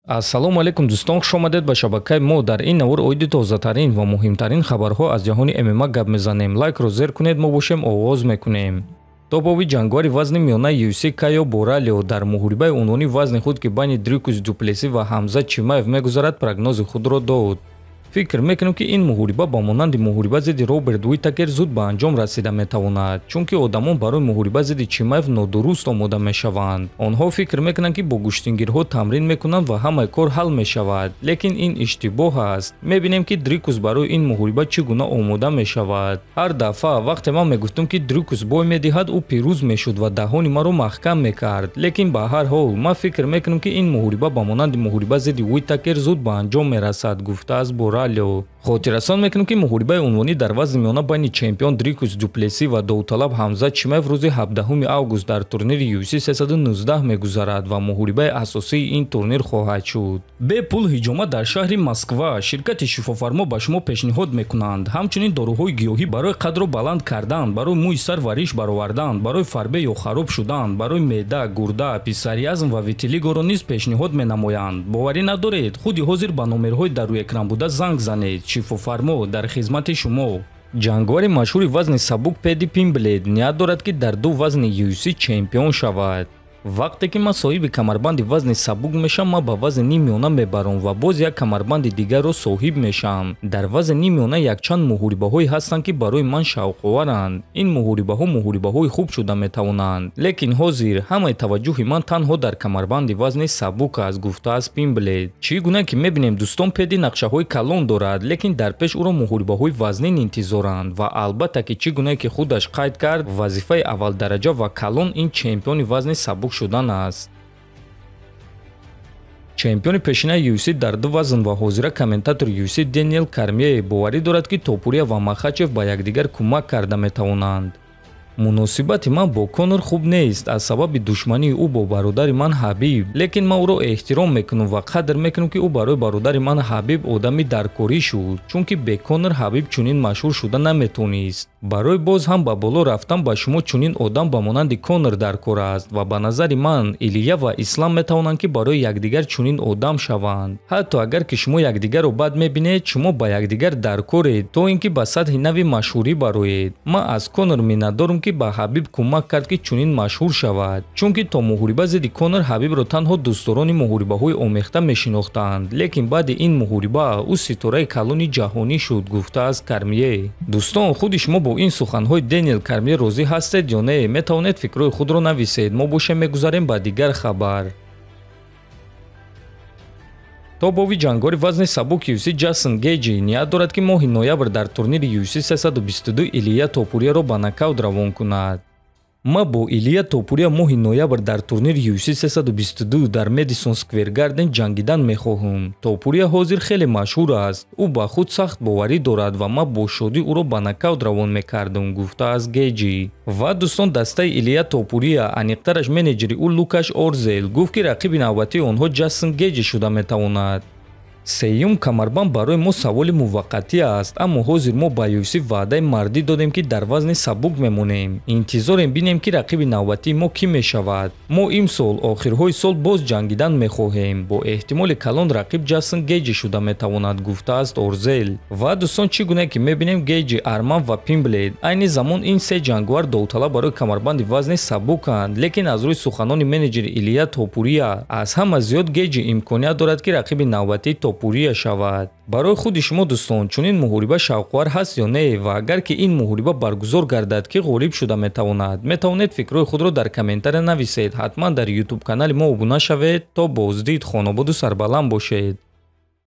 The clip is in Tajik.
Ассалому алайкум дӯстон, хуш омадед ба шабакаи мо. Дар ин навор оиди тозатарин ва муҳимтарин хабарҳо аз ҷаҳони ММА гап мезанем. Лайкро зер кунед, мо бошем оғоз мекунем. Топови ҷанговари вазни миёнаи UFC Кайо Боралио дар муҳорибаи унвони вазни худ, ки байни Дрикус Дюплеси ва Ҳамза Чимаев мегузарад, прогнози худро дод. Фикр мекунем, ки ин муҳориба ба монанди муҳориба зидди Роберт Уитакер зуд ба анҷом расида метавонад, чунки одамон барои муҳориба зидди Чимаев нодуруст омода мешаванд. Онҳо фикр мекунанд, ки бо гӯштингирҳо тамрин мекунанд ва ҳамаи кор ҳал мешавад, лекин ин иштибоҳ аст. Мебинем, ки Дрикус барои ин муҳориба чӣ гуна омода мешавад. Ҳар дафъа вақте ман мегуфтам, ки Дрикус бой медиҳад, ӯ пирӯз мешуд ва даҳони маро маҳкам мекард. Лекин ба ҳар ҳол ман фикр мекунам, ки ин муҳориба ба монанди муҳориба зидди Уитакер зуд ба анҷом мерасад, гуфтааст Боралио. Хотиррасон мекунем, ки муҳорибаи унвонӣ дар вазни миёна байни чемпион Дрикус Дюплеси ва довталаб Ҳамза Чимаев рӯзи 17 август дар турнири UFC 319 мегузарад ва муҳорибаи асосии ин турнир хоҳад шуд. Бепул ҳиҷома дар шаҳри Москва. Ширкати Шифофармо ба шумо пешниҳод мекунанд ҳамчунин доруҳои гиёҳӣ барои қадро баланд кардан, барои мӯи сар ва риш баровардан, барои фарбе ё хароб шудан, барои меъда, гурда, псориазм ва витилигоро низ пешниҳод менамоянд. Боварӣ надоред? Худи ҳозир ба номерҳои дар рӯи экран буда занг занед. Шифофармо дар хизмати шумо. Ҷанговари машҳури вазни сабук Педи Пимблет ният дорад, ки дар ду вазни UFC чемпион шавад. Вақте ки ман соҳиби камарбанди вазни сабук мешам, ман ба вазни ниммиёна мебарам ва боз як камарбанди дигарро соҳиб мешам. Дар вазни ниммиёна якчанд муҳорибаҳое ҳастанд, ки барои ман шавқоваранд. Ин муҳорибаҳо муҳорибаҳои хуб шуда метавонанд, лекин ҳозир ҳамаи таваҷҷӯҳи ман танҳо дар камарбанди вазни сабук аст, гуфтааст Пимблет. Чӣ гуна ки мебинем, дӯстон, Педи нақшаҳои калон дорад, лекин дар пеш ӯро муҳорибаҳои вазнин интизоранд ва албатта ки чӣ гуна ки худаш қайд кард, вазифаи аввалдараҷа ва калон ин чемпиони вазни сабук шудан аст. Чемпиони пешинаи UFC дар ду вазн ва ҳозира комментатори UFC Дэниел Кормье боварӣ дорад, ки Топурия ва Махачев ба якдигар кӯмак карда метавонанд. Муносибати ман бо Конор хуб нест аз сабаби душмании ӯ бо бародари ман Ҳабиб, лекин ман ӯро эҳтиром мекунам ва қадр мекунам, ки ӯ барои бародари ман Ҳабиб одами даркорӣ шуд, чунки бе Конор Ҳабиб чунин машҳур шуда наметонист. Барои боз ҳам ба боло рафтан ба шумо чунин одам ба монанди Конор даркор аст ва ба назари ман Илия ва Ислам метавонанд, ки барои якдигар чунин одам шаванд. Ҳатто агар ки шумо якдигарро бад мебинед, шумо ба якдигар даркоред, то ин ки ба сатҳи нави машҳурӣ бароед. Ман аз Конор миннатдорам, ки ба Ҳабиб кӯмак кард, ки чунин машҳур шавад, чунки то муҳориба зидди Конор Ҳабибро танҳо дӯстдорони муҳорибаҳои омехта мешинохтанд, лекин баъди ин муҳориба ӯ ситораи калони ҷаҳонӣ шуд, гуфтааст Кормье. Дӯстон, худи шумо бо ин суханҳои Дэниел Кормье розӣ ҳастед ё не? Метавонед фикрҳои худро нависед. Мо бошем мегузарем ба дигар хабар. Топови ҷанговари вазни сабук UFC Ҷастин Гейҷи ният дорад, ки моҳи ноябр дар турнири UFC 322 Илия Топурияро ба нокаут равон кунад. Ман бо Илия Топурия моҳи ноябр дар турнири UFC 322 дар Медисон Сквер Гарден ҷангидан мехоҳам. Топурия ҳозир хеле машҳур аст. Ӯ ба худ сахт боварӣ дорад ва ман бо шодӣ ӯро ба нокаут равон мекардам, гуфтааст Гейҷи. Ва дӯстон, дастаи Илия Топурия, аниқтараш менеҷери ӯ Лукаш Орзел гуфт, ки рақиби навбатии онҳо Ҷастин Гейҷи шуда метавонад. Сеюм камарбанд барои мо саволи муваққатӣ аст, аммо ҳозир мо ба UFC ваъдаи мардӣ додем, ки дар вазни сабук мемонем. Интизорем бинем, ки рақиби навбатии мо кӣ мешавад. Мо имсол охирҳои сол боз ҷангидан мехоҳем. Бо эҳтимоли калон рақиб Ҷастин Гейҷи шуда метавонад, гуфтааст Орзел. Ва дӯстон, чӣ гуна ки мебинем, Гейҷи, Арман ва Пимблет айни замон ин се ҷанговар довталаб барои камарбанди вазни сабуканд, лекин аз рӯи суханони менеҷери Илия Топурия аз ҳама зиёд Гейҷи имконият дорад, ки рақиби навбатии Топурия шавад. Барои худи шумо, дӯстон, чунин муҳориба шавқовар ҳаст ё не? Ва агар ки ин муҳориба баргузор гардад, ки ғолиб шуда метавонад? Метавонед фикрҳои худро дар комментария нависед. Ҳатман дар YouTube канали мо обуна шавед. То боздид, хонободу сарбаланд бошед.